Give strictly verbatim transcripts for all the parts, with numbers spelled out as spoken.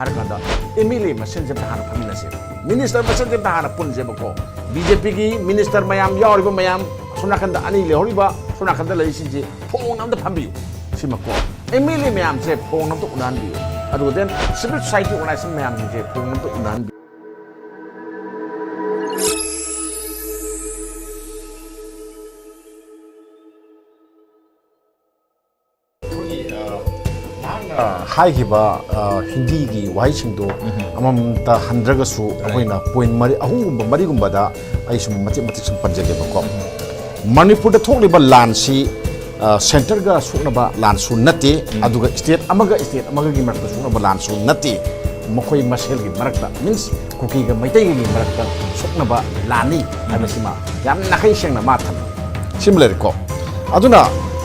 ꯍꯥꯏꯔꯀꯥꯟꯗ M L A ꯃꯁꯦꯟꯁꯦ ꯑꯝꯇ ꯍꯥꯟꯅ ꯐꯝꯃꯤꯟꯅꯁꯦꯕ, ꯃꯤꯅꯤꯁꯇꯔ ꯃꯁꯦꯟꯁꯦ ꯑꯝꯇ ꯍꯥꯟꯅ ꯄꯨꯟꯁꯦꯕꯀꯣ꯫ ꯕꯤ ꯖꯦ ꯄꯤꯒꯤ ꯃꯤꯅꯤꯁꯇꯔ ꯃꯌꯥꯝ ꯌꯥꯎꯔꯤꯕ ꯃꯌꯥꯝ, ꯑꯁꯣꯝ ꯅꯥꯀꯟꯗ ꯑꯅꯤ ꯂꯩꯍꯧꯔꯤꯕ, ꯑꯁꯣꯝ ꯅꯥꯀꯟꯗ ꯂꯩꯔꯤꯁꯤꯡꯁꯦ ꯐꯣꯡꯅ ꯑꯝꯇ ꯐꯝꯕꯤꯌꯨ꯫ ꯁꯤꯃꯀꯣ, ꯑꯦꯝ ꯑꯦꯜ ꯑꯦ ꯃꯌꯥꯝꯁꯦ ꯐꯣꯡꯅ ꯑꯝꯇ ꯎꯅꯍꯟꯕꯤꯌꯨ꯫ ꯑꯗꯨꯒ then civil society organization ꯃꯌꯥꯝꯁꯤꯡꯁꯦ ꯐꯣꯡꯅ ꯑꯝꯇ ꯎꯅꯍꯟꯕꯤꯌꯨ꯫ ꯑ, ꯍꯥꯏꯈꯤꯕ, ꯑ, ꯍꯤꯟꯗꯤꯒꯤ ꯋꯥꯍꯩꯁꯤꯡꯗꯣ ꯑꯃꯃꯝꯇ ꯍꯟꯗ꯭ꯔꯒꯁꯨ ꯑꯩꯈꯣꯏꯅ ꯄꯣꯏꯟ ꯃꯔꯤ, ꯑꯍꯨꯝꯒꯨꯝꯕ, ꯃꯔꯤꯒꯨꯝꯕꯗ ꯑꯩ ꯁꯨꯝ ꯃꯇꯦꯛ ꯃꯇꯦꯛ ꯁꯨꯝ ꯄꯟꯖꯒꯦꯕꯀꯣ꯫ ꯃꯅꯤꯄꯨꯔꯗ ꯊꯣꯛꯂꯤꯕ ꯂꯥꯟꯁꯤ, ꯑ, ꯁꯦꯟꯇꯔꯒ ꯁꯣꯛꯅꯕ ꯂꯥꯟꯁꯨ ꯅꯠꯇꯦ, ꯑꯗꯨꯒ ꯁ꯭ꯇꯦꯠ ꯑꯃꯒ ꯁ꯭ꯇꯦꯠ ꯑꯃꯒꯒꯤ ꯃꯔꯛꯇ ꯁꯣꯛꯅꯕ ꯂꯥꯟꯁꯨ ꯅꯠꯇꯦ, ꯃꯈꯣꯏ ꯃꯁꯦꯜꯒꯤ ꯃꯔꯛꯇ, means ꯀꯨꯀꯤꯒ ꯃꯩꯇꯩꯒꯒꯤ ꯃꯔꯛꯇ ꯁꯣꯛꯅꯕ ꯂꯥꯟꯅꯤ ꯍꯥꯏꯕꯁꯤꯃ ꯌꯥꯝ ꯅꯥꯈꯩ ꯁꯦꯡꯅ ꯃꯥ ꯊꯝꯃꯤ꯫ ꯁꯤꯃ ꯂꯩꯔꯦꯀꯣ꯫ ꯑꯗꯨꯅ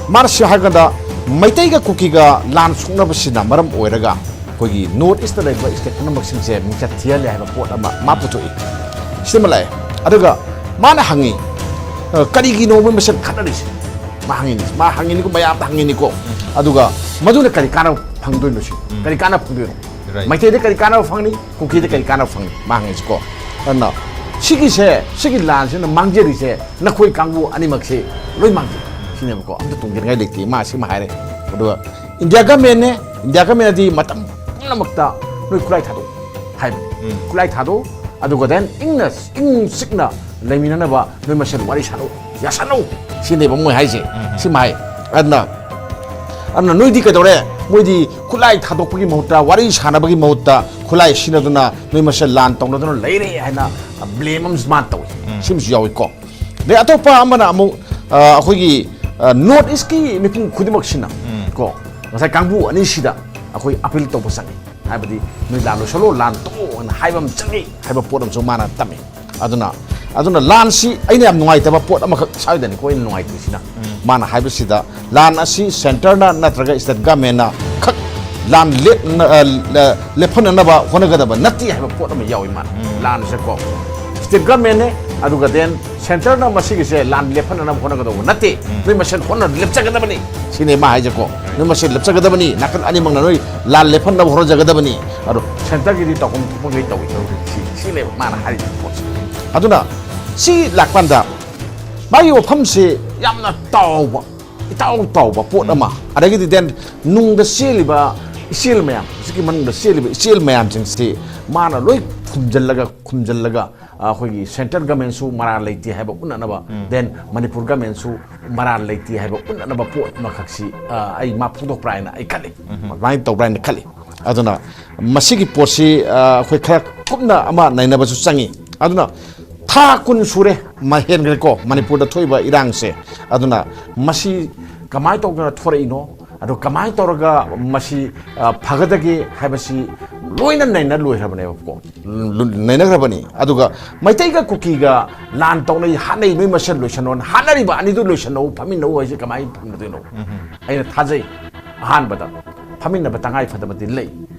ꯃꯥꯅ ꯁꯤ ꯍꯥꯏꯔꯀꯥꯟꯗ ꯃꯩꯇꯩꯒ ꯀꯨꯀꯤꯒ ꯂꯥꯟ ꯁꯣꯛꯅꯕꯁꯤꯅ ꯃꯔꯝ ꯑꯣꯏꯔꯒ ꯑꯩꯈꯣꯏꯒꯤ ꯅꯣꯔꯠ ꯏꯁꯇ ꯂꯩꯕ ꯁ꯭ꯇꯦꯠ ꯄꯨꯝꯅꯃꯛꯁꯤꯡꯁꯦ ꯃꯤꯡꯆꯠ ꯊꯤꯍꯜꯂꯦ ꯍꯥꯏꯕ ꯄꯣꯠ ꯑꯃ ꯃꯥ ꯄꯨꯊꯣꯛꯏ꯫ ꯁꯤꯃ ꯂꯥꯛꯑꯦ꯫ ꯑꯗꯨꯒ ꯃꯥꯅ ꯍꯪꯉꯤ, "ꯑ, ꯀꯔꯤꯒꯤꯅꯣ ꯃꯣꯏ ꯃꯁꯦꯜ ꯈꯠꯅꯔꯤꯁꯦ?" ꯃꯥ ꯍꯪꯉꯤꯅꯤ, ꯃꯥ ꯍꯪꯉꯤꯅꯤꯀꯣ, ꯃꯌꯥꯝꯗ ꯍꯪꯉꯤꯅꯤꯀꯣ꯫ ꯑꯗꯨꯒ ꯃꯗꯨꯅ ꯀꯔꯤ ꯀꯥꯟꯅꯕ ꯐꯪꯗꯣꯏꯅꯣ ꯁꯤ? ꯀꯔꯤ ꯀꯥꯟꯅꯕ ꯐꯪꯗꯣꯏꯅꯣ? Right. ꯃꯩꯇꯩꯗ ꯀꯔꯤ ꯀꯥꯟꯅꯕ ꯐꯪꯅꯤ? ꯀꯨꯀꯤꯗ ꯀꯔꯤ ꯀꯥꯟꯅꯕ ꯐꯪꯅꯤ? ꯃꯥ ꯍꯪꯉꯤꯁꯤꯀꯣ꯫ ꯑꯗꯨꯅ ꯁꯤꯒꯤꯁꯦ, ꯁꯤꯒꯤ ꯂꯥꯟꯁꯤꯅ ꯃꯥꯡꯖꯔꯤꯁꯦ ꯅꯈꯣꯏ ꯀꯥꯡꯕꯨ ꯑꯅꯤꯃꯛꯁꯦ ꯂꯣꯏ ꯃꯥꯡꯖꯩ ꯁꯤꯅꯦꯕꯀꯣ꯫ ꯑꯝꯇ ꯇꯣꯡꯖꯅꯤꯡꯉꯥꯏ ꯂꯩꯇꯦ꯫ ꯃꯥ ꯁꯤꯃ ꯍꯥꯏꯔꯦ꯫ ꯑꯗꯨꯒ ꯏꯟꯗꯤꯌꯥ ꯒꯃꯦꯟꯅꯦ, ꯏꯟꯗꯤꯌꯥ ꯒꯃꯦꯟꯅꯗꯤ ꯃꯇꯝ ꯄꯨꯝꯅꯃꯛꯇ ꯅꯣꯏ ꯈꯨꯠꯂꯥꯏ ꯊꯥꯗꯣꯛꯎ ꯍꯥꯏꯕꯅꯤ꯫ ꯎꯝ꯫ ꯈꯨꯠꯂꯥꯏ ꯊꯥꯗꯣꯛꯎ, ꯑꯗꯨꯒ then ꯏꯪꯅ, ꯏꯪ ꯆꯤꯛꯅ ꯂꯩꯃꯤꯟꯅꯅꯕ ꯅꯣꯏ ꯃꯁꯦꯜ ꯋꯥꯔꯤ ꯁꯥꯟꯅꯧ, ꯌꯥꯁꯟꯅꯧ ꯁꯤꯅꯦꯕ ꯃꯣꯏ ꯍꯥꯏꯁꯦ꯫ ꯎꯝ꯫ ꯁꯤꯃ ꯍꯥꯏ꯫ ꯑꯗꯨꯅ, ꯑꯗꯨꯅ ꯅꯣꯏꯗꯤ ꯀꯩꯗꯧꯔꯦ? ꯃꯣꯏꯗꯤ ꯈꯨꯠꯂꯥꯏ ꯊꯥꯗꯣꯛꯄꯒꯤ ꯃꯍꯨꯠꯇ, ꯋꯥꯔꯤ ꯁꯥꯟꯅꯕꯒꯤ ꯃꯍꯨꯠꯇ ꯈꯨꯠꯂꯥꯏ ꯁꯤꯖꯤꯟꯅꯗꯨꯅ ꯅꯣꯏ ꯃꯁꯦꯜ ꯂꯥꯟ ꯇꯧꯅꯗꯨꯅ ꯂꯩꯔꯦ ꯍꯥꯏꯅ blame ꯑꯃꯁꯨ ꯃꯥꯅ ꯇꯧꯏ꯫ ꯎꯝ꯫ ꯁꯤꯃꯁꯨ ꯌꯥꯎꯏꯀꯣ꯫ ꯑꯗꯩ ꯑꯇꯣꯞꯄ ꯑꯃꯅ ꯑꯃꯨꯛ, ꯑ, ꯑꯩꯈꯣꯏꯒꯤ, ꯑ, ꯅꯣꯔꯠ ꯏꯁꯀꯤ ꯃꯤꯄꯨꯝ ꯈꯨꯗꯤꯡꯃꯛꯁꯤꯅ ꯎꯝ꯫ ꯀꯣ, ꯉꯁꯥꯏ ꯀꯥꯡꯕꯨ ꯑꯅꯤꯁꯤꯗ ꯑꯩꯈꯣꯏ appeal ꯇꯧꯕ ꯆꯪꯉꯤ꯫ ꯍꯥꯏꯕꯗꯤ ꯅꯣꯏ ꯂꯥꯟ ꯂꯣꯏꯁꯜꯂꯣ, ꯂꯥꯟ ꯇꯣꯛꯑꯣ ꯍꯥꯏꯅ ꯍꯥꯏꯕ ꯑꯃ ꯆꯪꯉꯤ ꯍꯥꯏꯕ ꯄꯣꯠ ꯑꯃꯁꯨ ꯃꯥꯅ ꯇꯝꯃꯤ꯫ ꯑꯗꯨꯅ, ꯑꯗꯨꯅ ꯂꯥꯟꯁꯤ ꯑꯩꯅ ꯌꯥꯝ ꯅꯨꯡꯉꯥꯏꯇꯕ ꯄꯣꯠ ꯑꯃꯈꯛ ꯁ꯭ꯋꯥꯏꯗꯅꯤꯀꯣ ꯑꯩꯅ ꯅꯨꯡꯉꯥꯏꯇ꯭ꯔꯤꯁꯤꯅ꯫ ꯎꯝ꯫ ꯃꯥꯅ ꯍꯥꯏꯕꯁꯤꯗ ꯂꯥꯟ ꯑꯁꯤ ꯁꯦꯟꯇꯔꯅ ꯅꯠꯇ꯭ꯔꯒ ꯁ꯭ꯇꯦꯠ ꯒꯃꯦꯟꯅ ꯈꯛ ꯂꯥꯟ ꯂꯦꯞꯅ-, ꯑ, ꯂ-, ꯂꯦꯞꯍꯟꯅꯅꯕ ꯍꯣꯠꯅꯒꯗꯕ ꯅꯠꯇꯦ ꯍꯥꯏꯕ ꯄꯣꯠ ꯑꯃ ꯌꯥꯎꯏ ꯃꯥꯅ꯫ ꯎꯝ꯫ ꯂꯥꯟꯁꯦꯀꯣ ꯁ꯭ꯇꯦꯠ ꯒꯃꯦꯟꯅꯦ, ꯑꯗꯨꯒ then centreꯅ ꯃꯁꯤꯒꯤꯁꯦ ꯂꯥꯟ ꯂꯦꯞꯍꯟꯅꯅꯕ ꯍꯣꯠꯅꯒꯗꯧꯕ ꯅꯠꯇꯦ꯫ ꯅꯣꯏ ꯃꯁꯦꯟ ꯍꯣꯠꯅ ꯂꯦꯞꯆꯒꯗꯕꯅꯤ ꯁꯤꯅꯦ ꯃꯥ ꯍꯥꯏꯁꯦꯀꯣ꯫ ꯅꯣꯏ ꯃꯁꯦꯟ ꯂꯦꯞꯆꯒꯗꯕꯅꯤ, ꯅꯥꯀꯟ ꯑꯅꯤꯃꯛꯅ ꯅꯣꯏ ꯂꯥꯟ ꯂꯦꯞꯍꯟꯅꯕ ꯍꯣꯠꯅꯖꯒꯗꯕꯅꯤ꯫ ꯑꯗꯣ centreꯒꯤꯗꯤ ꯇꯧꯐꯝ ꯊꯣꯛꯄꯈꯩ ꯇꯧꯏ꯫ ꯁꯤ, ꯁꯤꯅꯦꯕ ꯃꯥꯅ ꯍꯥꯏꯔꯤꯕ ꯄꯣꯠꯁꯦ꯫ ꯑꯗꯨꯅ ꯁꯤ ꯂꯥꯛꯄꯥꯟꯗ ꯃꯥꯒꯤ ꯋꯥꯐꯝꯁꯤ ꯌꯥꯝꯅ ꯇꯥꯎꯕ, ꯏꯇꯥꯎ ꯇꯥꯎꯕ ꯄꯣꯠ ꯑꯃ, ꯑꯗꯒꯤꯗꯤ then ꯅꯨꯡꯗ ꯆꯦꯜꯂꯤꯕ ꯏꯆꯦꯜ ꯃꯌꯥꯝ, ꯍꯧꯖꯤꯛꯀꯤ ꯃꯅꯨꯡꯗ ꯆꯦꯜꯂꯤꯕ ꯏꯆꯦꯜ ꯃꯌꯥꯝꯁꯤꯡꯁꯤ ꯃꯥꯅ ꯂꯣꯏ ꯈꯨꯝꯖꯤꯜꯂꯒ, ꯈꯨꯝꯖꯤꯜꯂꯒ, ꯑꯩꯈꯣꯏꯒꯤ centre governmentꯁꯨ ꯃꯔꯥꯜ ꯂꯩꯇꯦ ꯍꯥꯏꯕ ꯎꯠꯅꯅꯕ, then ꯃꯅꯤꯄꯨꯔ governmentꯁꯨ ꯃꯔꯥꯜ ꯂꯩꯇꯦ ꯍꯥꯏꯕ ꯎꯠꯅꯅꯕ ꯄꯣꯠ ꯑꯃꯈꯛꯁꯤ, ꯑ, ꯑꯩ ꯃꯥ ꯐꯣꯡꯗꯣꯛꯄ꯭ꯔꯥ ꯍꯥꯏꯅ ꯑꯩ ꯈꯜꯂꯤ꯫ ꯑꯗꯨꯃꯥꯏꯅ ꯇꯧꯕ꯭ꯔꯥ ꯍꯥꯏꯅ ꯈꯜꯂꯤ꯫ ꯑꯗꯨꯅ ꯃꯁꯤꯒꯤ ꯄꯣꯠꯁꯤ, ꯑ, ꯑꯩꯈꯣꯏ ꯈꯔ ꯀꯨꯞꯅ ꯑꯃ ꯅꯩꯅꯕꯁꯨ ꯆꯪꯉꯤ꯫ ꯑꯗꯨꯅ ꯊꯥ ꯀꯨꯟ ꯁꯨꯔꯦ, ꯃ-, ꯍꯦꯟꯈ꯭ꯔꯦꯀꯣ, ꯃꯅꯤꯄꯨꯔꯗ ꯊꯣꯛꯏꯕ ꯏꯔꯥꯡꯁꯦ꯫ ꯑꯗꯨꯅ ꯃꯁꯤ ꯀꯃꯥꯏꯅ ꯇꯧꯗꯅ ꯊꯣꯔꯛꯏꯅꯣ, ꯑꯗꯣ ꯀꯃꯥꯏꯅ ꯇꯧꯔꯒ ꯃꯁꯤ, ꯑ, ꯐꯒꯗꯒꯦ ꯍꯥꯏꯕꯁꯤ ꯂꯣꯏꯅ ꯅꯩꯅ ꯂꯣꯏꯈ꯭ꯔꯕꯅꯦꯕꯀꯣ꯫ ꯂꯨ-, ꯅꯩꯅꯈ꯭ꯔꯕꯅꯤ꯫ ꯑꯗꯨꯒ ꯃꯩꯇꯩꯒ ꯀꯨꯀꯤꯒ ꯂꯥꯟ ꯇꯧꯅꯩ, ꯍꯥꯠꯅꯩ, ꯅꯣꯏ ꯃꯁꯦꯟ ꯂꯣꯏꯁꯟꯅꯧ, ꯍꯥꯠꯅꯔꯤꯕ ꯑꯅꯤꯗꯨ ꯂꯣꯏꯁꯟꯅꯧ, ꯐꯝꯃꯤꯟꯅꯧ ꯍꯥꯏꯁꯦ ꯀꯃꯥꯏꯅ ꯐꯝꯅꯗꯣꯏꯅꯣ? ꯑꯩꯅ ꯊꯥꯖꯩ, ꯑꯍꯥꯟꯕꯗ ꯐꯝꯃꯤꯟꯅꯕ ꯇꯉꯥꯏ ꯐꯗꯕꯗꯤ ꯂꯩ꯫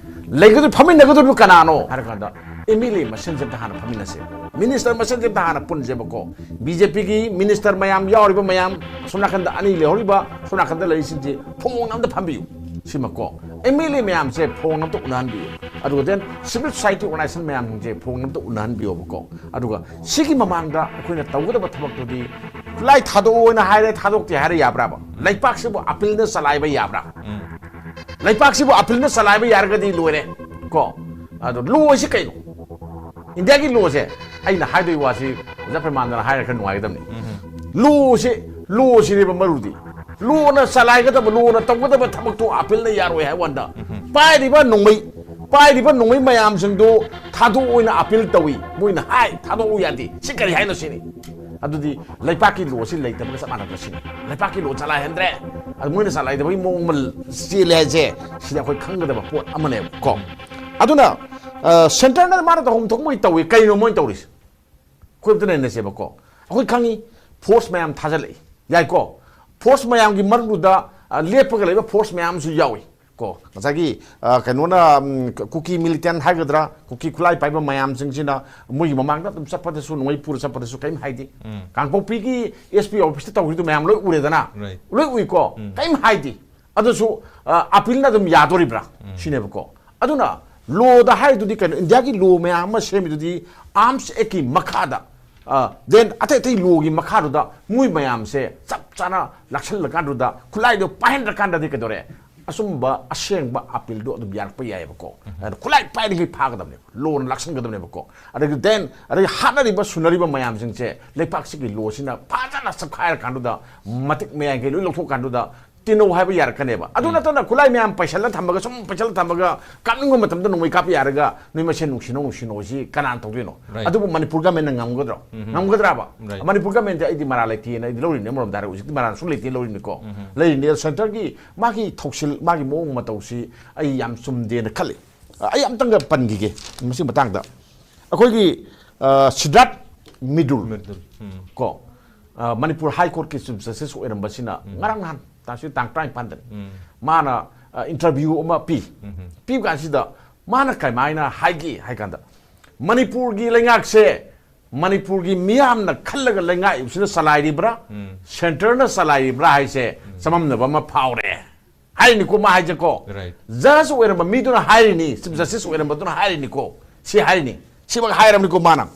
ꯂꯩꯒꯗꯣꯏ, ꯐꯝꯃꯤꯟꯅꯒꯗꯧꯔꯤꯕ ꯀꯅꯥꯅꯣ ꯍꯥꯏꯔꯀꯥꯟꯗ, MLA ꯃꯁꯦꯟꯁꯦ ꯑꯝꯇ ꯍꯥꯟꯅ ꯐꯝꯃꯤꯟꯅꯁꯦ, minister ꯃꯁꯦꯟꯁꯦ ꯑꯝꯇ ꯍꯥꯟꯅ ꯄꯨꯟꯁꯦꯕꯀꯣ꯫ BJPꯒꯤ minister ꯃꯌꯥꯝ ꯌꯥꯎꯔꯤꯕ ꯃꯌꯥꯝ, ꯁꯣꯝ ꯅꯥꯀꯟꯗ ꯑꯅꯤ ꯂꯩꯍꯧꯔꯤꯕ, ꯁꯣꯝ ꯅꯥꯀꯟꯗ ꯂꯩꯔꯤꯁꯤꯡꯁꯦ ꯐꯣꯡꯅ ꯑꯝꯇ ꯐꯝꯕꯤꯌꯨ꯫ ꯁꯤꯃꯀꯣ, MLA ꯃꯌꯥꯝꯁꯦ ꯐꯣꯡꯅ ꯑꯝꯇ ꯎꯅꯍꯟꯕꯤꯌꯨ꯫ ꯑꯗꯨꯒ then civil society organization ꯃꯌꯥꯝꯁꯤꯡꯁꯦ ꯐꯣꯡꯅ ꯑꯝꯇ ꯎꯅꯍꯟꯕꯤꯌꯣꯕꯀꯣ꯫ ꯑꯗꯨꯒ ꯁꯤꯒꯤ ꯃꯃꯥꯡꯗ ꯑꯩꯈꯣꯏꯅ ꯇꯧꯒꯗꯕ ꯊꯕꯛꯇꯨꯗꯤ, ꯂꯥꯏ ꯊꯥꯗꯣꯛꯑꯣꯅ ꯍꯥꯏꯔꯦ, ꯊꯥꯗꯣꯛꯇꯦ ꯍꯥꯏꯔꯦ, ꯌꯥꯕ꯭ꯔꯥꯕ? ꯂꯩꯄꯥꯛꯁꯤꯕꯨ appealꯅ ꯆꯂꯥꯏꯕ ꯌꯥꯕ꯭ꯔꯥ? ꯂꯩꯄꯥꯛꯁꯤꯕꯨ appealꯅ ꯆꯂꯥꯏꯕ ꯌꯥꯔꯒꯗꯤ ꯂꯣꯏꯔꯦ ꯀꯣ꯫ ꯑꯗꯣ lawꯁꯤ ꯀꯩꯅꯣ? ꯏꯟꯗꯤꯌꯥꯒꯤ lawꯁꯦ, ꯑꯩꯅ ꯍꯥꯏꯗꯣꯏ ꯋꯥꯁꯤ ꯑꯣꯖꯥ ꯄ꯭ꯔꯦꯃꯥꯅꯟꯗꯅ ꯍꯥꯏꯔꯒ ꯈꯔ ꯅꯨꯡꯉꯥꯏꯒꯗꯕꯅꯤ꯫ Lawꯁꯤ, lawꯁꯤꯅꯦꯕ ꯃꯔꯨꯗꯤ꯫ Lawꯅ ꯆꯂꯥꯏꯒꯗꯕ, lawꯅ ꯇꯧꯒꯗꯕ ꯊꯕꯛꯇꯣ appealꯅ ꯌꯥꯔꯣꯏ ꯍꯥꯏꯕ ꯋꯥꯅꯤꯗ꯫ ꯄꯥꯏꯔꯤꯕ ꯅꯣꯡꯃꯩ, ꯄꯥꯏꯔꯤꯕ ꯅꯣꯡꯃꯩ ꯃꯌꯥꯝꯁꯤꯡꯗꯣ ꯊꯥꯗꯣꯛꯑꯣꯅ appeal ꯇꯧꯏ꯫ ꯃꯣꯏꯅ ꯍꯥꯏ, "ꯊꯥꯗꯣꯛꯎ ꯌꯥꯗꯦ"꯫ ꯁꯤ ꯀꯔꯤ ꯍꯥꯏꯅꯣ ꯁꯤꯅꯤ? ꯑꯗꯨꯗꯤ ꯂꯩꯄꯥꯛꯀꯤ lawꯁꯤ ꯂꯩꯇꯕꯒ ꯆꯞ ꯃꯥꯟꯅꯗ꯭ꯔꯣ ꯁꯤꯅꯤ? ꯂꯩꯄꯥꯛꯀꯤ law ꯆꯂꯥꯏꯍꯟꯗ꯭ꯔꯦ꯫ ꯑꯗꯨ ꯃꯣꯏꯅ ꯆꯂꯥꯏꯗꯕꯒꯤ ꯃꯑꯣꯡ ꯑꯃ ꯆꯦꯜꯂꯦ ꯍꯥꯏꯁꯦ, ꯁꯤꯗꯤ ꯑꯩꯈꯣꯏ ꯈꯪꯒꯗꯕ ꯄꯣꯠ ꯑꯃꯅꯦꯕꯀꯣ꯫ ꯑꯗꯨꯅ, ꯑ, centreꯅ ꯃꯥꯅ ꯇꯧꯐꯝ ꯊꯣꯛꯄꯒꯤ ꯇꯧꯏ꯫ ꯀꯩꯅꯣ ꯃꯣꯏꯅ ꯇꯧꯔꯤꯁꯦ? ꯑꯩꯈꯣꯏ ꯑꯝꯇ ꯅꯩꯅꯁꯦꯕꯀꯣ꯫ ꯑꯩꯈꯣꯏ ꯈꯪꯉꯤ, force ꯃꯌꯥꯝ ꯊꯥꯖꯤꯜꯂꯛꯏ, ꯌꯥꯏꯀꯣ? Force ꯃꯌꯥꯝꯒꯤ ꯃꯔꯛꯇꯨꯗ, ꯑ, ꯂꯦꯞꯄꯒ ꯂꯩꯕ force ꯃꯌꯥꯝꯁꯨ ꯌꯥꯎꯏ꯫ ꯀꯣ, ꯉꯁꯥꯏꯒꯤ ꯑ, ꯀꯩꯅꯣꯅ, ꯎꯝ, ꯀꯨꯀꯤ ꯃꯤꯂꯤꯇꯦꯟ ꯍꯥꯏꯒꯗ꯭ꯔꯥ, ꯀꯨꯀꯤ ꯈꯨꯠꯂꯥꯏ ꯄꯥꯏꯕ ꯃꯌꯥꯝꯁꯤꯡꯁꯤꯅ ꯃꯣꯏꯒꯤ ꯃꯃꯥꯡꯗ ꯑꯗꯨꯝ ꯆꯠꯄꯗꯁꯨ, ꯅꯣꯡꯃꯩ ꯄꯨꯔ ꯆꯠꯄꯗꯁꯨ ꯀꯔꯤꯝ ꯍꯥꯏꯗꯦ꯫ ꯀꯥꯡꯄꯣꯛꯄꯤꯒꯤ ꯑꯦꯁ ꯄꯤ ꯑꯣꯐꯤꯁꯇ ꯇꯧꯈꯤꯗꯨ ꯃꯌꯥꯝ ꯂꯣꯏ ꯎꯔꯦꯗꯅ, Right. ꯂꯣꯏ ꯎꯏꯀꯣ, ꯎꯝ꯫ ꯀꯔꯤꯝ ꯍꯥꯏꯗꯦ꯫ ꯑꯗꯨꯁꯨ ꯑ, ꯑꯄꯤꯜꯅ ꯑꯗꯨꯝ ꯌꯥꯗꯣꯔꯤꯕ꯭ꯔꯥ ꯁꯤꯅꯦꯕꯀꯣ꯫ ꯑꯗꯨꯅ ꯂꯣꯗ ꯍꯥꯏꯗꯨꯗꯤ ꯀꯩꯅꯣ, ꯏꯟꯗꯤꯌꯥꯒꯤ ꯂꯣ ꯃꯌꯥꯝ ꯑꯃ ꯁꯦꯝꯃꯤꯗꯨꯗꯤ ꯑꯥꯔꯝꯁ ꯑꯦꯛꯀꯤ ꯃꯈꯥꯗ, ꯗꯦꯟ ꯑꯇꯩ ꯑꯇꯩ ꯂꯣꯒꯤ ꯃꯈꯥꯗꯨꯗ ꯃꯣꯏ ꯃꯌꯥꯝꯁꯦ ꯆꯞ ꯆꯥꯅ ꯂꯥꯛꯁꯜꯂꯀꯥꯟꯗꯨꯗ, ꯈꯨꯠꯂꯥꯏꯗꯣ ꯄꯥꯏꯍꯟꯗ꯭ꯔꯀꯥꯟꯗꯗꯤ ꯀꯩꯗꯧꯔꯦ? ꯑꯆꯨꯝꯕ ꯑꯁꯦꯡꯕ ꯑꯄꯤꯜꯗꯣ ꯑꯗꯨꯝ ꯌꯥꯔꯛꯄ ꯌꯥꯏꯑꯕꯀꯣ꯫ ꯑꯗꯨꯅ ꯈꯨꯠꯂꯥꯏ ꯄꯥꯏꯔꯤꯉꯩ ꯐꯥꯒꯗꯕꯅꯦꯕ, ꯂꯣꯅ ꯂꯥꯛꯁꯟꯒꯗꯕꯅꯦꯕꯀꯣ꯫ ꯑꯗꯒꯤ ꯗꯦꯟ ꯑꯗꯒꯤ ꯍꯥꯠꯅꯔꯤꯕ ꯁꯨꯅꯔꯤꯕ ꯃꯌꯥꯝꯁꯤꯡꯁꯦ ꯂꯩꯄꯥꯛꯁꯤꯒꯤ ꯂꯣꯁꯤꯅ ꯐꯖꯅ ꯆꯞꯈꯥꯏꯔꯀꯥꯟꯗꯨꯗ, ꯃꯇꯤꯛ ꯃꯌꯥꯏꯈꯩ ꯂꯣꯏ ꯂꯧꯊꯣꯛꯀꯥꯟꯗꯨꯗ ꯇꯤꯟꯅꯧ ꯍꯥꯏꯕ ꯌꯥꯔꯛꯀꯅꯦꯕ꯫ ꯑꯗꯨ ꯅꯠꯇꯅ ꯈꯨꯠꯂꯥꯏ ꯃꯌꯥꯝ ꯄꯩꯁꯜꯂ ꯊꯝꯃꯒ, ꯁꯨꯝ ꯄꯩꯁꯜꯂ ꯊꯝꯃꯒ, ꯀꯥꯞꯅꯤꯡꯕ ꯃꯇꯝꯗ ꯅꯣꯡꯃꯩ ꯀꯥꯞꯄ ꯌꯥꯔꯒ, ꯅꯣꯏ ꯃꯁꯦꯟ ꯅꯨꯡꯁꯤꯅꯧ ꯅꯨꯡꯁꯤꯅꯧ ꯁꯤ ꯀꯅꯥꯅ ꯇꯧꯗꯣꯏꯅꯣ? Right. ꯑꯗꯨꯕꯨ ꯃꯅꯤꯄꯨꯔ ꯒꯃꯦꯟꯅ ꯉꯝꯒꯗ꯭ꯔꯣ? ꯎꯝ꯫ ꯉꯝꯒꯗ꯭ꯔꯕ? Right. ꯃꯅꯤꯄꯨꯔ ꯒꯃꯦꯟꯗꯤ ꯑꯩꯗꯤ ꯃꯔꯥ ꯂꯩꯇꯦꯅ ꯑꯩꯗꯤ ꯂꯧꯔꯤꯕꯅꯤ, ꯑꯃꯔꯣꯝꯗ ꯍꯥꯏꯔꯒ ꯍꯧꯖꯤꯛꯇꯤ ꯃꯔꯥ ꯁꯨꯝ ꯂꯩꯇꯦ ꯂꯧꯔꯤꯕꯅꯤꯀꯣ꯫ ꯎꯝ꯫ ꯂꯩꯔꯤꯅꯦ, ꯁꯦꯟꯇꯔꯒꯤ ꯃꯥꯒꯤ ꯊꯧꯁꯤꯜ, ꯃꯥꯒꯤ ꯃꯑꯣꯡ ꯃꯇꯧꯁꯤ ꯑꯩ ꯌꯥꯝ ꯆꯨꯝꯗꯦꯅ ꯈꯜꯂꯤ꯫ ꯑꯩ ꯑꯝꯇꯪꯒ ꯄꯟꯈꯤꯒꯦ ꯃꯁꯤ ꯃꯇꯥꯡꯗ꯫ ꯑꯩꯈꯣꯏꯒꯤ, ꯑ, ꯁꯤꯗ꯭ꯔꯥꯠ ꯃꯤꯗꯨꯜ ꯃꯤꯗꯨꯜ꯫ ꯎꯝ꯫ ꯀꯣ, ꯑ, ꯃꯅꯤꯄꯨꯔ ꯍꯥꯏ ꯀꯣꯔꯠꯀꯤ ꯆꯤꯐ ꯖꯁꯇꯤꯁ ꯑꯣꯏꯔꯝꯕꯁꯤꯅ ꯎꯝ꯫ ꯉꯔꯥꯡ ꯅꯍꯥꯟ ꯇꯥꯡ, ꯇꯥꯡ ꯇꯔꯥꯅꯤꯄꯥꯟꯗꯅꯤ꯫ ꯎꯝ꯫ ꯃꯥꯅ, ꯑ, ꯏꯟꯇꯔꯚ꯭ꯌꯨ ꯑꯃ ꯄꯤ꯫ ꯎꯝ꯫ ꯄꯤꯕ ꯀꯥꯟꯁꯤꯗ ꯃꯥꯅ ꯀꯃꯥꯏꯅ ꯍꯥꯏꯒꯦ ꯍꯥꯏ ꯀꯥꯟꯗ, ꯃꯅꯤꯄꯨꯔꯒꯤ ꯂꯩꯉꯥꯛꯁꯦ ꯃꯅꯤꯄꯨꯔꯒꯤ ꯃꯤꯌꯥꯝꯅ ꯈꯜꯂꯒ ꯂꯩꯉꯥꯛꯏꯕꯁꯤꯅ ꯆꯂꯥꯏꯔꯤꯕ꯭ꯔꯥ, ꯎꯝ꯫ ꯁꯦꯟꯇꯔꯅ ꯆꯂꯥꯏꯔꯤꯕ꯭ꯔꯥ ꯍꯥꯏꯁꯦ ꯎꯝ꯫ ꯆꯃꯝꯅꯕ ꯑꯃ ꯐꯥꯎꯔꯦ ꯍꯥꯏꯔꯤꯅꯤꯀꯣ ꯃꯥ ꯍꯥꯏꯁꯦꯀꯣ꯫ Right. ꯖꯁ ꯑꯣꯏꯔꯝꯕ ꯃꯤꯗꯨꯅ ꯍꯥꯏꯔꯤꯅꯤ, ꯆꯤꯐ ꯖꯁꯇꯤꯁ ꯑꯣꯏꯔꯝꯕꯗꯨꯅ ꯍꯥꯏꯔꯤꯅꯤꯀꯣ, ꯁꯤ ꯍꯥꯏꯔꯤꯅꯤ, ꯁꯤꯃꯛ ꯍꯥꯏꯔꯕꯅꯤꯀꯣ ꯃꯥꯅ꯫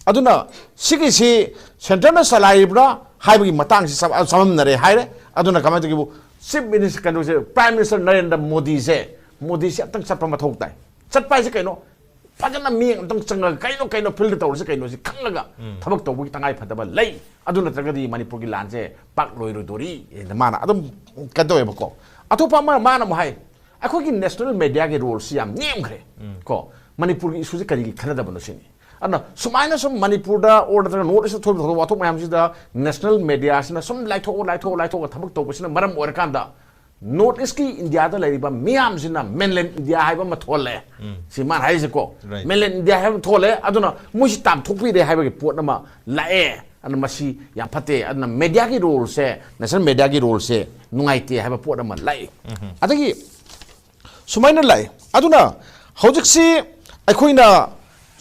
ꯑꯗꯨꯅ ꯁꯤꯒꯤꯁꯤ ꯁꯦꯟꯇꯔꯅ ꯆꯂꯥꯏꯔꯤꯕ꯭ꯔꯥ ꯍꯥꯏꯕꯒꯤ ꯃꯇꯥꯡꯁꯤ ꯆꯃ-, ꯆꯃꯝꯅꯔꯦ ꯍꯥꯏꯔꯦ꯫ ꯑꯗꯨꯅ ꯀꯃꯥꯏꯅ ꯇꯧꯒꯦꯕꯨ, ꯆꯤꯐ ꯃꯤꯅꯤꯁꯇꯔ, ꯀꯩꯅꯣꯁꯦ, ꯄ꯭ꯔꯥꯏꯝ ꯃꯤꯅꯤꯁꯇꯔ ꯅꯔꯦꯟꯗ꯭ꯔ ꯃꯣꯗꯤꯁꯦ, ꯃꯣꯗꯤꯁꯦ ꯑꯝꯇꯪ ꯆꯠꯄ ꯃꯊꯧ ꯇꯥꯏ꯫ ꯆꯠꯄ ꯍꯥꯏꯁꯦ ꯀꯩꯅꯣ? ꯐꯖꯅ ꯃꯤꯠꯌꯦꯡ ꯑꯝꯇꯪ ꯆꯪꯉꯒ ꯀꯩꯅꯣ, ꯀꯩꯅꯣ ꯐꯤꯜꯗ ꯇꯧꯔꯤꯁꯦ ꯀꯩꯅꯣꯁꯤ ꯈꯪꯉꯒ ꯎꯝ꯫ ꯊꯕꯛ ꯇꯧꯕꯒꯤ ꯇꯉꯥꯏ ꯐꯗꯕ ꯂꯩ꯫ ꯑꯗꯨ ꯅꯠꯇ꯭ꯔꯒꯗꯤ ꯃꯅꯤꯄꯨꯔꯒꯤ ꯂꯥꯟꯁꯦ ꯄꯥꯛ ꯂꯣꯏꯔꯣꯏꯗꯣꯔꯤ ꯍꯥꯏꯅ ꯃꯥꯅ ꯑꯗꯨꯝ ꯀꯩꯅꯣ ꯇꯧꯋꯦꯕꯀꯣ꯫ ꯑꯇꯣꯞꯄ ꯑꯃ ꯃꯥꯅ ꯑꯃꯨꯛ ꯍꯥꯏ, ꯑꯩꯈꯣꯏꯒꯤ ꯅꯦꯁꯅꯦꯜ ꯃꯦꯗꯤꯌꯥꯒꯤ ꯔꯣꯜꯁꯤ ꯌꯥꯝ ꯅꯦꯝꯈ꯭ꯔꯦ ꯎꯝ꯫ ꯀꯣ, ꯃꯅꯤꯄꯨꯔꯒꯤ ꯏꯁꯨꯁꯦ ꯀꯔꯤꯒꯤ ꯈꯟꯅꯗꯕꯅꯣ ꯁꯤꯅꯤ꯫ ꯑꯗꯨꯅ ꯁꯨꯃꯥꯏꯅ ꯁꯨꯝ ꯃꯅꯤꯄꯨꯔꯗ ꯑꯣꯔ ꯅꯠꯇ꯭ꯔꯒ ꯅꯣꯔꯠ ꯏꯁꯇ ꯊꯣꯛꯏꯕ ꯊꯧꯗꯣꯛ ꯋꯥꯊꯣꯛ ꯃꯌꯥꯝꯁꯤꯗ ꯅꯦꯁꯅꯦꯜ ꯃꯦꯗꯤꯌꯥꯁꯤꯅ ꯁꯨꯝ ꯂꯥꯏꯊꯣꯛꯑ, ꯂꯥꯏꯊꯣꯛꯑ, ꯂꯥꯏꯊꯣꯛꯑ ꯊꯕꯛ ꯇꯧꯕꯁꯤꯅ ꯃꯔꯝ ꯑꯣꯏꯔꯀꯥꯟꯗ ꯅꯣꯔꯠ ꯏꯁꯀꯤ ꯏꯟꯗꯤꯌꯥꯗ ꯂꯩꯔꯤꯕ ꯃꯤꯌꯥꯝꯁꯤꯅ ꯃꯦꯟꯂꯦꯟ ꯏꯟꯗꯤꯌꯥ ꯍꯥꯏꯕ ꯑꯃ ꯊꯣꯛꯍꯜꯂꯦ꯫ ꯎꯝ꯫ ꯁꯤ ꯃꯥꯅ ꯍꯥꯏꯔꯤꯁꯦꯀꯣ꯫ Right. ꯃꯦꯟꯂꯦꯟ ꯏꯟꯗꯤꯌꯥ ꯍꯥꯏꯕ ꯑꯃ ꯊꯣꯛꯍꯜꯂꯦ꯫ ꯑꯗꯨꯅ ꯃꯣꯏꯁꯤ ꯇꯥꯝꯊꯣꯛꯄꯤꯔꯦ ꯍꯥꯏꯕꯒꯤ ꯄꯣꯠ ꯑꯃ ꯂꯥꯛꯑꯦ꯫ ꯑꯗꯨꯅ ꯃꯁꯤ ꯌꯥꯝ ꯐꯠꯇꯦ꯫ ꯑꯗꯨꯅ ꯃꯦꯗꯤꯌꯥꯒꯤ ꯔꯣꯜꯁꯦ, ꯅꯦꯁꯅꯦꯜ ꯃꯦꯗꯤꯌꯥꯒꯤ ꯔꯣꯜꯁꯦ ꯅꯨꯡꯉꯥꯏꯇꯦ ꯍꯥꯏꯕ ꯄꯣꯠ ꯑꯃ ꯂꯥꯛꯏ꯫ ꯎꯝ꯫ ꯑꯗꯒꯤ ꯁꯨꯃꯥꯏꯅ ꯂꯥꯛꯑꯦ꯫ ꯑꯗꯨꯅ ꯍꯧꯖꯤꯛꯁꯤ ꯑꯩꯈꯣꯏꯅ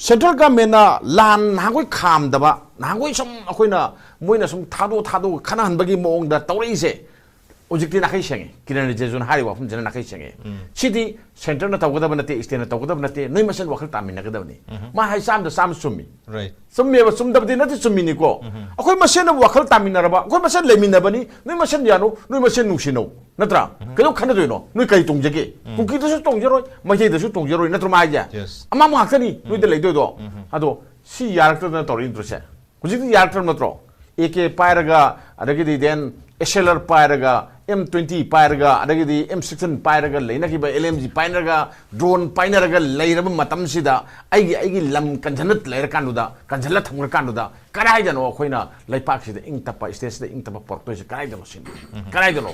central governmentꯅ ꯂꯥꯟ ꯅꯍꯥꯟꯈꯣꯏ ꯈꯥꯝꯗꯕ, ꯅꯍꯥꯟꯈꯣꯏ ꯁꯨꯝ ꯑꯩꯈꯣꯏꯅ ꯃꯣꯏꯅ ꯁꯨꯝ ꯊꯥꯗꯣꯛ ꯊꯥꯗꯣꯛ ꯈꯠꯅꯍꯟꯕꯒꯤ ꯃꯑꯣꯡꯗ ꯇꯧꯔꯛꯏꯁꯦ, ꯍꯧꯖꯤꯛꯇꯤ ꯅꯥꯈꯩ ꯁꯦꯡꯉꯦ꯫ ꯀꯤꯔꯟ ꯔꯤꯖꯤꯖꯨꯅ ꯍꯥꯏꯔꯤꯕ ꯋꯥꯐꯝꯁꯤꯅ ꯅꯥꯈꯩ ꯁꯦꯡꯉꯦ꯫ ꯁꯤꯗꯤ centreꯅ ꯇꯧꯒꯗꯕ ꯅꯠꯇꯦ, stateꯅ ꯇꯧꯒꯗꯕ ꯅꯠꯇꯦ, ꯅꯣꯏ ꯃꯁꯦꯟ ꯋꯥꯈꯜ ꯇꯥꯃꯤꯟꯅꯒꯗꯕꯅꯤ꯫ ꯃꯥ ꯍꯥꯏ ꯆꯥꯝꯗ ꯆꯥꯝꯃ ꯆꯨꯝꯃꯤ꯫ Right. ꯆꯨꯝꯃꯦꯕ, ꯆꯨꯝꯗꯕꯗꯤ ꯅꯠꯇꯦ, ꯆꯨꯝꯃꯤꯅꯤꯀꯣ꯫ ꯑꯩꯈꯣꯏ ꯃꯁꯦꯟꯅ ꯋꯥꯈꯜ ꯇꯥꯃꯤꯟꯅꯔꯕ, ꯑꯩꯈꯣꯏ ꯃꯁꯦꯟ ꯂꯩꯃꯤꯟꯅꯕꯅꯤ, ꯅꯣꯏ ꯃꯁꯦꯟ ꯌꯥꯅꯧ, ꯅꯣꯏ ꯃꯁꯦꯟ ꯅꯨꯡꯁꯤꯅꯧ, ꯅꯠꯇ꯭ꯔꯥ? ꯀꯩꯗꯧ ꯈꯟꯅꯗꯣꯏꯅꯣ? ꯅꯣꯏ ꯀꯔꯤ ꯇꯣꯡꯖꯒꯦ? ꯀꯨꯀꯤꯗꯁꯨ ꯇꯣꯡꯖꯔꯣꯏ, ꯃꯩꯇꯩꯗꯁꯨ ꯇꯣꯡꯖꯔꯣꯏ, ꯅꯠꯇ꯭ꯔꯣ ꯃꯥ ꯍꯥꯏꯁꯦ? Yes. ꯑꯃꯥꯡꯕ ꯉꯥꯛꯇꯅꯤ ꯅꯣꯏꯗ ꯂꯩꯗꯣꯏꯗꯣ꯫ ꯑꯗꯣ ꯁꯤ ꯌꯥꯔꯛꯇꯗꯅ ꯇꯧꯔꯛꯏ ꯅꯠꯇ꯭ꯔꯣ ꯁꯦ? ꯍꯧꯖꯤꯛꯇꯤ ꯌꯥꯔꯛꯇ꯭ꯔꯕ ꯅꯠꯇ꯭ꯔꯣ? ꯑꯦ ꯀꯦ ꯄꯥꯏꯔꯒ, ꯑꯗꯒꯤꯗꯤ then S L R ꯄꯥꯏꯔꯒ, M twenty ꯄꯥꯏꯔꯒ, ꯑꯗꯒꯤꯗꯤ M sixteen ꯄꯥꯏꯔꯒ ꯂꯩꯅꯈꯤꯕ, L M G ꯄꯥꯏꯅꯔꯒ, drone ꯄꯥꯏꯅꯔꯒ ꯂꯩꯔꯕ ꯃꯇꯝꯁꯤꯗ, ꯑꯩꯒꯤ ꯑꯩꯒꯤ ꯂꯝ ꯀꯟꯁꯤꯜꯂ ꯂꯩꯔꯀꯥꯟꯗꯨꯗ, ꯀꯟꯁꯤꯜꯂ ꯊꯝꯈ꯭ꯔꯀꯥꯟꯗꯨꯗ, ꯀꯗꯥꯏꯗꯅꯣ ꯑꯩꯈꯣꯏꯅ ꯂꯩꯄꯥꯛꯁꯤꯗ ꯏꯪ ꯇꯞꯄ, stateꯁꯤꯗ ꯏꯪ ꯇꯞꯄ ꯄꯨꯔꯛꯇꯣꯏꯁꯦ? ꯀꯗꯥꯏꯗꯅꯣ ꯁꯤꯅꯤ? ꯀꯗꯥꯏꯗꯅꯣ?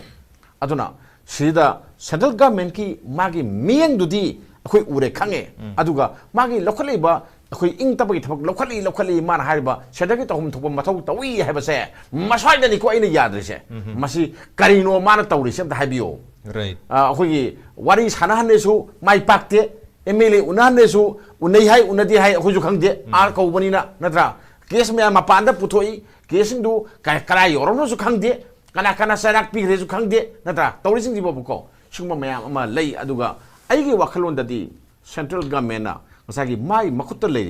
ꯑꯗꯨꯅ ꯁꯤꯗ central governmentꯀꯤ ꯃꯥꯒꯤ ꯃꯤꯠꯌꯦꯡꯗꯨꯗꯤ ꯑꯩꯈꯣꯏ ꯎꯔꯦ, ꯈꯪꯉꯦ꯫ ꯑꯗꯨꯒ ꯃꯥꯒꯤ ꯂꯧꯈꯠꯂꯛꯏꯕ, ꯑꯩꯈꯣꯏ ꯏꯪ ꯇꯞꯄꯒꯤ ꯊꯕꯛ ꯂꯧꯈꯠꯂꯤ, ꯂꯧꯈꯠꯂꯤ, ꯃꯥꯅ ꯍꯥꯏꯔꯤꯕ centreꯒꯤ ꯇꯧꯐꯝ ꯊꯣꯛꯄ ꯃꯊꯧ ꯇꯧꯏ ꯍꯥꯏꯕꯁꯦ ꯃꯁ꯭ꯋꯥꯏꯗꯅꯤꯀꯣ ꯑꯩꯅ ꯌꯥꯗ꯭ꯔꯤꯁꯦ꯫ ꯃꯁꯤ ꯀꯔꯤꯅꯣ ꯃꯥꯅ ꯇꯧꯔꯤꯁꯦ? ꯑꯝꯇ ꯍꯥꯏꯕꯤꯌꯣ꯫ Right. ꯑ, ꯑꯩꯈꯣꯏꯒꯤ ꯋꯥꯔꯤ ꯁꯥꯟꯅꯍꯟꯅꯦꯁꯨ ꯃꯥꯏ ꯄꯥꯛꯇꯦ, M L A ꯎꯅꯍꯟꯅꯦꯁꯨ ꯎꯅꯩ ꯍꯥꯏ, ꯎꯅꯗꯦ ꯍꯥꯏ, ꯑꯩꯈꯣꯏꯁꯨ ꯈꯪꯗꯦ꯫ ꯑꯥ ꯀꯧꯕꯅꯤꯅ, ꯅꯠꯇ꯭ꯔꯥ? Case ꯃꯌꯥꯝ ꯃꯄꯥꯟꯗ ꯄꯨꯊꯣꯛꯏ, caseꯁꯤꯡꯗꯨ ꯀ-, ꯀꯗꯥꯏ ꯌꯧꯔꯕꯅꯣꯁꯨ ꯈꯪꯗꯦ, ꯀꯅꯥ ꯀꯅꯥ ꯆꯩꯔꯥꯛ ꯄꯤꯈ꯭ꯔꯦꯁꯨ ꯈꯪꯗꯦ, ꯅꯠꯇ꯭ꯔꯥ? ꯇꯧꯔꯤꯁꯤꯡꯁꯤꯕꯣꯕꯀꯣ, ꯁꯤꯒꯨꯝꯕ ꯃꯌꯥꯝ ꯑꯃ ꯂꯩ꯫ ꯑꯗꯨꯒ ꯑꯩꯒꯤ ꯋꯥꯈꯜꯂꯣꯟꯗꯗꯤ central governmentꯅ ꯉꯁꯥꯏꯒꯤ ꯃꯥꯒꯤ ꯃꯈꯨꯠꯇ ꯂꯩꯔꯤꯕ